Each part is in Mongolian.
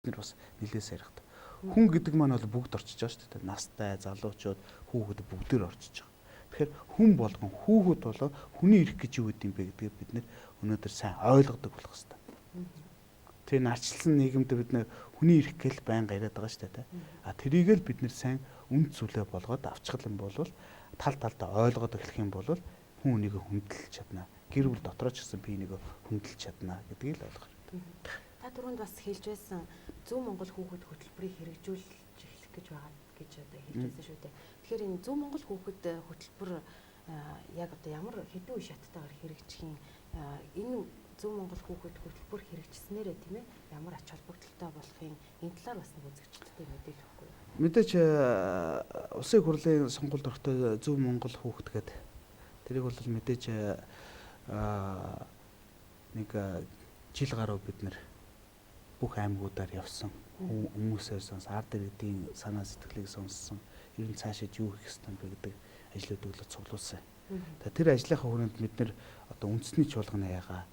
бид нар бас нэлээд ярих. Хүн гэдэг маань бол бүгд орчиж байгаа шүү дээ. Настай, залуучууд, хүүхэд бүгдээр орчиж байгаа. Тэгэхээр хүн болгон хүүхэд болоо хүний эрх гэж юу гэдэг юм бэ гэдгийг бид нэр өнөөдөр сайн ойлгодог болох хэрэгтэй. Тэр нарчилсан нийгэмд бид нэр хүний эрх гэл байнга яриад байгаа шүү дээ. А тэрийг л бид нэр сайн үнд зүйлээ болгоод авчих юм бол тал талдаа ойлгоод эхлэх юм бол хүн хүнийг хүндэлж чадна. Гэр бүл дотроо ч гэсэн би нэг хүндэлж чадна гэдгийг л ойлгох хэрэгтэй. Та түрүүнд бас хэлж байсан Зөв Монгол хүүхэд хөтөлбөрийг хэрэгжүүлж эхлэх гэж байгаа гэж одоо хэлж байсан шүү дээ. Тэгэхээр энэ Зөв Монгол хүүхэд хөтөлбөр яг одоо ямар хэдэн үе шаттайгаар хэрэгжих юм, энэ Зөв Монгол хүүхэд хөтөлбөр хэрэгжснээрээ тийм ээ ямар ач холбогдолтой болохын энэ талаар бас нэг үзэгчдэд мэдээлэл өгөхгүй юу? Мэдээч улсын хурлын сонгуульд орохдоо Зөв Монгол хүүхэд гэдэг тэрийг бол мэдээж нэг жил гаруй бид нэр бүх аймагуудаар явсан, хүмүүсээр сонс, ард иргэдийн санаа сэтгэлийг сонссон, ер нь цаашаа юу хийх ёстой юм бэ гэдэг ажлуудыг л цуглуулсан. Тэр ажлынхаа хүрээнд бид нэр одоо үндэсний чуулганы ягаа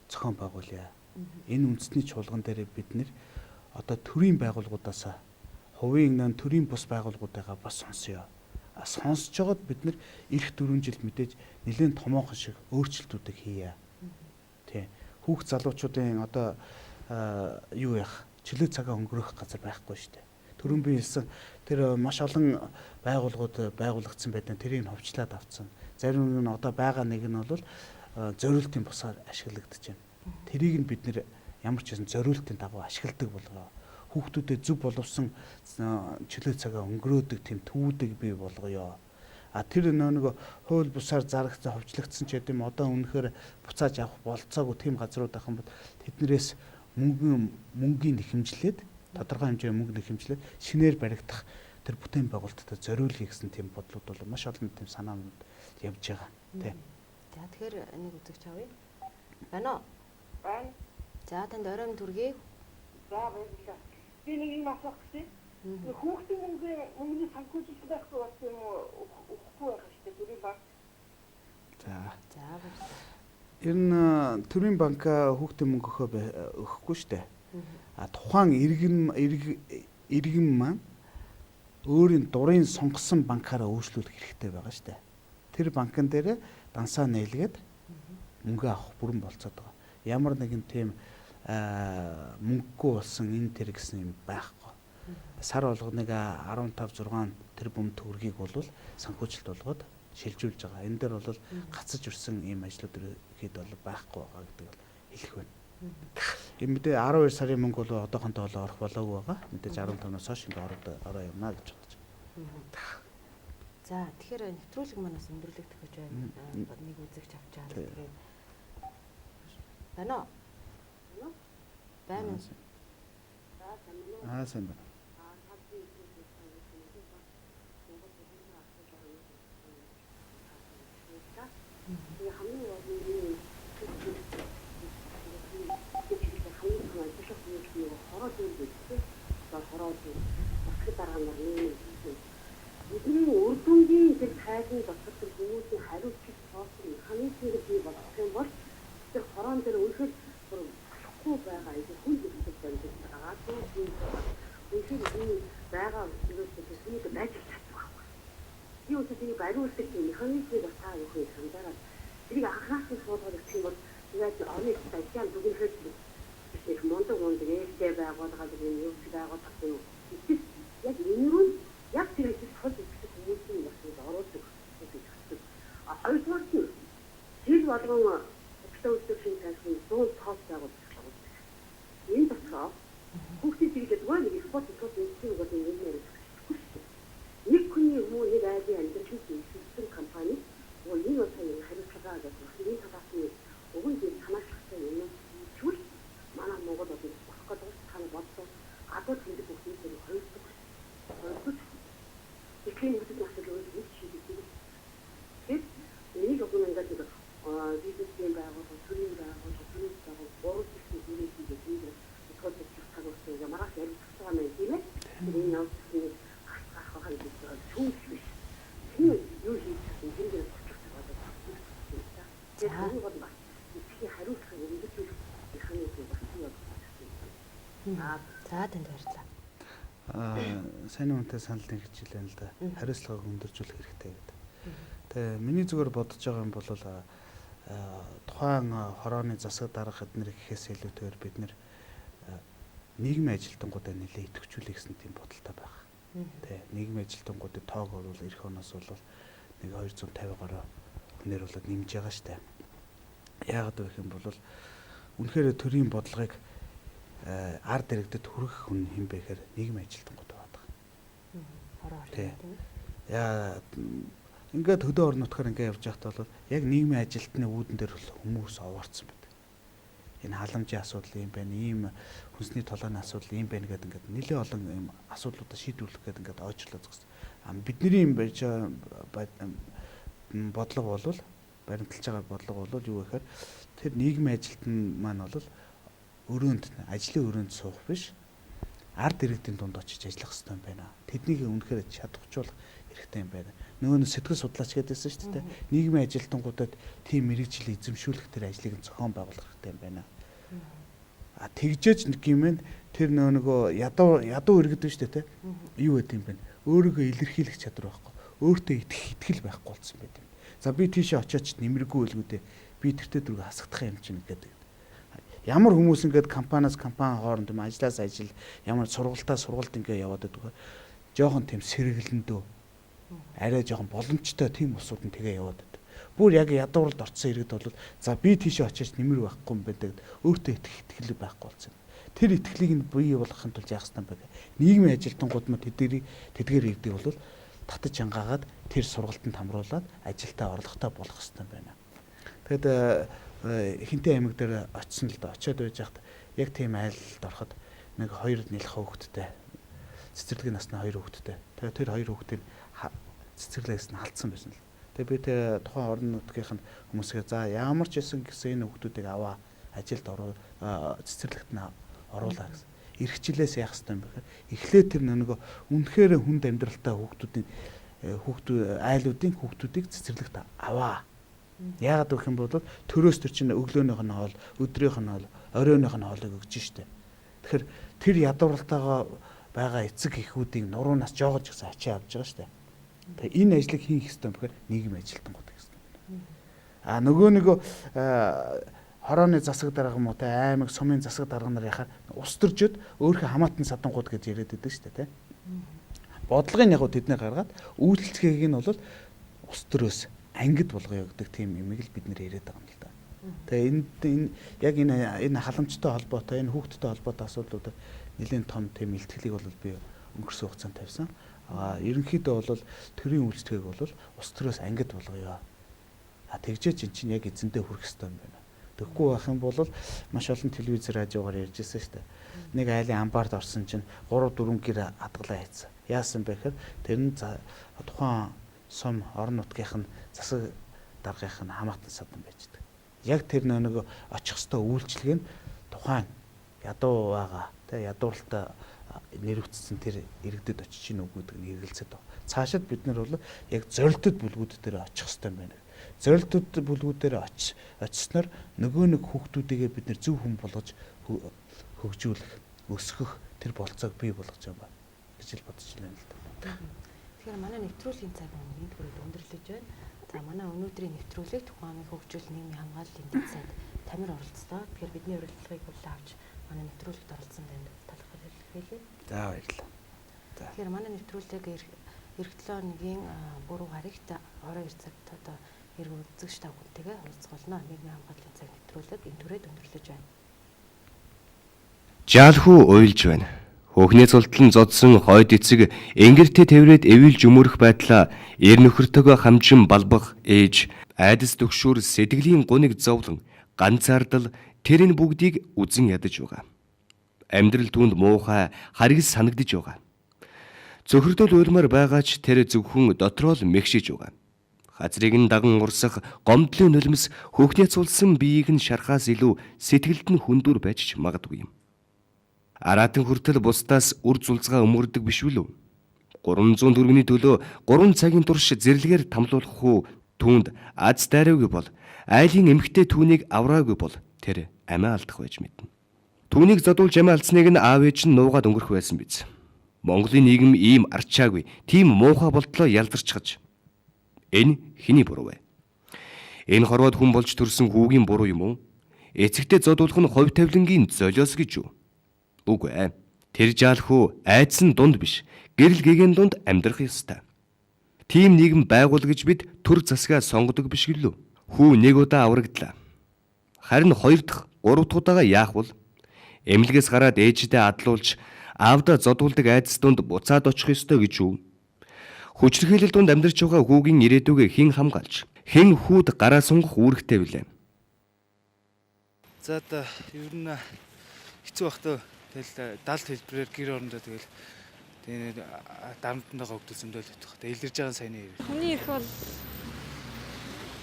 зохион байгуулъя. Энэ үндэсний чуулган дээр бид нэр одоо төрийн байгууллагуудаас хувийн нэн төрийн бус байгууллагуудыгаа бас сонсъё. Сонсож байгаад бид нэр эх 4 жил мэдээж нэлээд томоохон шиг өөрчлөлтүүдийг хийе. Тэ. Хүүхд залуучуудын одоо юу яах чөлөө цагаа өнгөрөөх газар байхгүй шүү дээ. Түрүүн би хэлсэн тэр маш олон байгууллагууд байгуулагдсан байдаг. Тэрийг ховчлаад авцсан. Зарим нь одоо байгаа нэг нь бол зориултын бусаар ашиглагдаж байна. Тэрийг нь бид нэр ямар ч байсан зориултын дагуу ашигладаг болгоо. Хүүхдүүдэд зөв боловсон чөлөө цагаа өнгөрөөдөг тийм төвүүдийг бий болгоё. А тэр нэг хууль бусаар зарагдсан, ховчлогдсон ч гэдэм одоо үнэхээр буцааж авах болцоогүй тийм газрууд байх юм бол тэднэрээс мөнгөний хэмжлээд тодорхой хэмжээний мөнгө хэмжлээд шинээр баригдах тэр бүтээн байгуулалтад зориулъя гэсэн тийм бодлууд бол маш олон тийм санаанууд явж байгаа тий. За тэгэхээр нэг үзэгч авъя. Байна уу? Байна. За танд оройн төргий. За баярлалаа. Би нэг юм асуух гэсэн. Хүүхдийн мөнгөний санхүүжилт байхгүй болсон юм уу? Өгөхгүй байх шүү дээ төрийн банк. За. За баярлалаа. Ер нь төрийн банк хүүхдийн мөнгө өгөхгүй шүү дээ. А тухайн иргэн маань өөрийн дурын сонгосон банкаараа өөрчлүүлэх хэрэгтэй байгаа шүү дээ. Тэр банкн дээр дансаа нээлгээд мөнгө авах бүрэн болцоод байгаа. Ямар нэгэн тийм мөнгөгүй болсон энэ тэр гэсэн юм байхгүй. Сар болгоныг 15 6 тэрбум төгрөгийг бол санхүүжилт болгоод шилжүүлж байгаа. Энэ дээр бол гацаж өрсөн ийм ажлууд ихэд бол байхгүй байгаа гэдэг бол хэлэх байна. Энэ мэдээ 12 сарын мөнгө бол одоохондоо бол орох болоогүй байгаа. Мэдээж 15-наас хойш ингээ ороо явна гэж бодож байна. За тэгэхээр нэвтрүүлэг манаас өндөрлөгдөх гэж байна. Нэг үзэгч авч байгаа. Тэгээд байна уу? Байна уу? Аа сайн байна. Хамгийн гол нь хамгийн том ажиллах зүйл нь хороо зүйл гэдэг. Одоо хороо зүйл засаг дарга нар нэг бидний үр дүнгийн тэр тайлан дотор тэр хүмүүсийн хариуцлага тооцох механизмыг бий болгох юм бол тэр хороон дээр үнэхээр болохгүй байгаа айгүй хүн зүйлсүүд байна гэж байгаа. Үнэхээр энэ байгаа зүйлсүүд энийг байж чадахгүй байхгүй. Би үгүй тэрийг бариулдаг тийм механизмыг бас та бүхэн анзаараад тэрийг анханаас нь суулгаад өгөх юм бол тэгээд орны ажил дүгнэхэд их мундаг мундаг ээлтэй байгууллага юм юу ч байгууллага юм. Яг энэ рүү яг тэр ажил тул итгэх хүмүүсийн бас оруулдаг гэж үздэг. А хоёрдугаар нь жил болгон хөдөлгөөний танхим 100 тоос байгуулах оруулдаг. Энэ дотроо хүүхдийн зэрэгэд гоо нэг спорт спорт юм бол энэ нэр шүү дээ. Нэг хүний юм уу нэг айлын амьдралыг үйлчилсэн компани оо энэ бол сая хариуцлага гэж энэ талаас нь уг нь санаачлахтай юм чүл манай Монгол бол болох гэдэг та нар бодлоо гадуур тэмдэг хүүхдийн хоёрдугаар хоёрдугаар тэгэхээр хүүхдийн асуудал өөр шийдэгдэх. Тэгэхээр энийг уг нь ингээд нэг бизнесийн байгууллага, төрийн байгууллага, төрийн байгууллага гурван төрлийн бүрээ хийгээд энэ тул цаг үеийн ямараас ярилцах байгаа юм тийм ээ. Тэр энэ явдлыг гарч гарах байгаа гэж байгаа шүүмж биш. Тэр юу хийж чадсан тэр дээр бочих байгаа юм. Тэр хамгийн гол бас эцгийн хариуцлага өнгөрүүлэх механизм бас бий болгох. За танд баярлалаа. Сайн үнэтэй санал нэг хичээл байна л да. Хариуцлагыг өндөржүүлэх хэрэгтэй гэдэг. Тэгээ миний зүгээр бодож байгаа юм бол тухайн хорооны засаг дарга эднэр гэхээс илүүтэйгээр бид нэр нийгмийн ажилтнуудаа нэлээд идэвхжүүлэх гэсэн тийм бодолтой байх. Тэ нийгмийн ажилтнуудын тоог бол эх оноос бол нэг 250 гаруй хүнээр болоод нэмж байгаа штэ. Яагаад вэ гэх юм бол үнэхээр төрийн бодлогыг ард иргэдэд хүргэх хүн хэн бэ гэхээр нийгмийн ажилтнууд байдаг. Хороо тийм ээ. Яа ингээд хөдөө орон нутгаар ингээд явж байхад бол яг нийгмийн ажилтны үүдэн дээр хүмүүс овоорцсон байдаг. Энэ халамжийн асуудал юм байна, ийм хүнсний толгойн асуудал юм байна гэдэг ингээд нэлээд олон юм асуудлуудаа шийдвэрлэх гэдэг ингээд ойчлоо зогссон. А бидний юм байж бодлого бол баримталж байгаа бодлого бол юу гэхээр тэр нийгмийн ажилтан маань бол өрөөнд ажлын өрөөнд суух биш ард иргэдийн дунд очиж ажиллах хэрэгтэй юм байна. Тэднийг үнэхээр чадварчуулах хэрэгтэй юм байна. Нөгөө нь сэтгэл судлаач гэдээсэн шүү дээ. Нийгмийн ажилтнуудад тийм мэргэжил эзэмшүүлэх тэр ажлыг зохион байгуулах хэрэгтэй юм байна. А тэгжээж нэг юм тэр нөгөө ядуу иргэд шүү дээ, тэ. Юу гэдэг юм бэ? Өөрийгөө илэрхийлэх чадвар байхгүй. Өөртөө итгэх итгэл байхгүй болсон байт юм. За би тийшээ очиоч нэмэргүй байлгүй дээ. Би тэртээ дөрөв хасагдах юм чинь гэдэг. Ямар хүмүүс ингээд компаниас компани хооронд юм ажлаас ажил ямар сургалтаа сургалт ингээд яваад байдаг. Жохон тийм сэргэлэндөө арай жохон боломжтой тийм улсууд нь тэгээ яваад байдаг. Бүр яг ядууралд орцсон иргэд бол за би тийшээ очиж нэмэр байхгүй юм байна гэд өөртөө итгэх итгэл байхгүй болсон юм. Тэр итгэлийг нь бий болгохын тулд яах ёстой юм бэ? Нийгмийн ажилтнууд мө тэдгээр иргэдийг бол татаж ангаагаад тэр сургалтанд хамруулад ажилдаа орлоготой болгох ёстой юм байна. Тэгэд Хинтээ аймаг дээр очисон л да. Очиод байж хат яг тийм айлд ороход нэг хоёр нэлэх хөөхттэй цэцэрлэгийн насны хоёр хүүхэдтэй. Тэгээ тэр хоёр хүүхдийг цэцэрлэгээс нь алдсан байсан л. Тэгээ би тэр тухайн орон нутгийнх нь хүмүүсгээ за ямар ч байсан гэсэн энэ хүүхдүүдийг аваа ажилд оруу цэцэрлэгт нь оруулаа гэсэн. Эрхчлээс яах ёстой юм бэ гэхээр эхлээд тэр нөгөө үнэхээр хүнд амьдралтай хүүхдүүдийн хүүхдүүд айлуудын хүүхдүүдийг цэцэрлэгт аваа. Яагаад гэх юм бол төрөөс тэр чинь өглөөнийх нь хоол, өдрийнх нь хоол, оройных нь хоолыг өгч штэ. Тэгэхээр тэр ядууралтайгаа байгаа эцэг эхүүдийн нуруунаас жоогож гэсэн ачаа авч байгаа штэ. Тэгээ энэ ажлыг хийн хийх ёстой юм бэхээр нийгэм ажилтнууд хийх ёстой. А нөгөө хорооны засаг дарга юм уу те аймаг сумын засаг дарга нар яхаар ус төржөд өөрийнхөө хамаатан садангууд гэж яриад байдаг штэ те. Бодлогын яг тэдний гаргаад үйлчлэгийг нь бол ус төрөөс ангид болгоё гэдэг тийм юмыг л бид нэр яриад байгаа юм л да. Тэгээ энэ яг энэ халамжтай холбоотой энэ хүүхдтэй холбоотой асуудлуудад нэлээд том тийм илтгэлийг бол би өнгөрсөн хугацаанд тавьсан. А ерөнхийдөө бол төрийн үйлчлэгийг бол ус төрөөс ангид болгоё. А тэгжээч эн чинь яг эзэндээ хүрэх ёстой юм байна. Тэгэхгүй байх юм бол маш олон телевиз радиогоор ярьж байсан шүү дээ. Нэг айлын амбард орсон чинь 3 4 гэр хадгалаа хийцэн. Яасан бэ гэхээр тэр нь тухайн сум орон нутгийнх нь засаг даргынх нь хамаатан садан байж байгаа. Яг тэр нөгөө очих ёстой үйлчлэг нь тухайн ядуу байгаа тэ ядууралтай нэрвцсэн тэр иргэдэд очиж гин үгүй гэдэг нь эргэлзээд байна. Цаашид бид нар бол яг зорилтод бүлгүүд дээр очих ёстой юм байна. Зорилтод бүлгүүд дээр очисноор нөгөө нэг хүүхдүүдийгээ бид нар зөв хүн болгож хөгжүүлэх, өсгөх тэр болцоог бий болгож байгаа юм байна гэж л бодож байна л да. Тэгэхээр манай нэвтрүүлгийн цаг энд хүрээд өндөрлөж байна. За манай өнөөдрийн нэвтрүүлэг Түхэн аймгийн хөгжил нийгмийн хамгааллын дэд сайд Тамир оролцлоо. Тэгэхээр бидний урилгыг хүлээн авч манай нэвтрүүлэгт оролцсон танд талархал илэрхийлье. За баярлалаа. За. Тэгэхээр манай нэвтрүүлэг эх 7 хоногийн бүрүү гарагт орой ир цагт одоо эрг үзэгч та бүхэнтэйгээ уулзах болно. Нийгмийн хамгааллын цаг нэвтрүүлэг энэ түрээд өндөрлөж байна. Жаалхүү уйлж байна. Хөхний цултлан зодсон хойд эцэг энгэртээ тэврээд эвэлж өмөрөх байдлаа эр нөхөртөөгөө хамжин балбах ээж айдас төгшүүр сэтгэлийн гуниг зовлон ганцаардал тэр энэ бүгдийг үзен ядаж байгаа. Амьдрал түүнд муухай харгас санагдаж байгаа. Цөхөрдөл уйлмаар байгаа ч тэр зөвхөн дотроо л мэгшиж байгаа. Хазрыг нь даган урсах гомдлын нулимс хөхний цулсан биеийг нь шархаас илүү сэтгэлд нь хүндүр байж ч магадгүй юм. Араатан хүртэл бусдаас үр зулцгаа өмөрдөг биш үү? 300 төгрөгийн төлөө 3 цагийн турш зэрлэгээр тамлуулах хүү түүнд аз дайраагүй бол айлын эмэгтэй түүнийг авраагүй бол тэр амиа алдах байж мэднэ. Түүнийг зодуулж амиа алдсныг нь аав ээж нь нуугаад өнгөрөх байсан биз. Монголын нийгэм ийм арчаагүй, тийм муухай болтлоо ялдарчхаж. Энэ хэний буруу вэ? Энэ хорвоод хүн болж төрсөн хүүгийн буруу юм уу? Эцэгтэй зодуулах нь хувь тавилангийн золиос гэж юу? Үгүй ээ. Тэр жаал хүү айдас нь дунд биш, гэрэл гэгээн дунд амьдрах ёстой. Тийм нийгэм байгуул гэж бид төр засгаа сонгодог биш гэлүү. Хүү нэг удаа аврагдлаа. Харин хоёр дахь, гурав дахь удаага яах вэ? Эмнэлгээс гараад ээждээ адлуулж, аавдаа зодуулдаг айдас дунд буцаад очих ёстой гэж юу? Хүчирхийлэл дунд амьдарч байгаа хүүгийн ирээдүгээ хэн хамгаалж, хэн хүүд гараа сунгах үүрэгтэй билээ? За одоо ер нь хэцүү бах таа. Тэгэл далд хэлбэрээр гэр орондоо тэгэл тэгээ дарамтандаа гогдол зөндөл өгөх. Тэгээ илэрж байгаа саяны хэрэг. Хүний эрх бол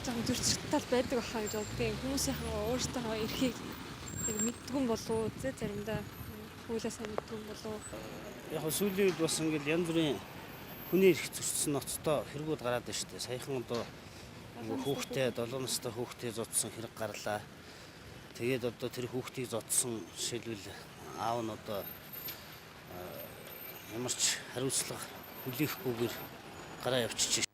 жоохон зөрчилтэй тал байдаг баха гэж боддгийн. Хүмүүсийн өөрсдийнхөө эрхийг яг мэддгүй юм болов уу? Зэ заримдаа хуулиа сайн мэддгүй юм болов уу? Яг нь сүүлийн үед бас ингээл янз бүрийн хүний эрх зөрчсөн ноцтой хэрэгүүд гараад байна шүү дээ. Саяхан одоо хүүхдээ 7 настай хүүхдээ зодсон хэрэг гарлаа. Тэгээд одоо тэр хүүхдийг зодсон жишээлбэл аав нь одоо ямар ч хариуцлага хүлээхгүйгээр гараа явчихжээ.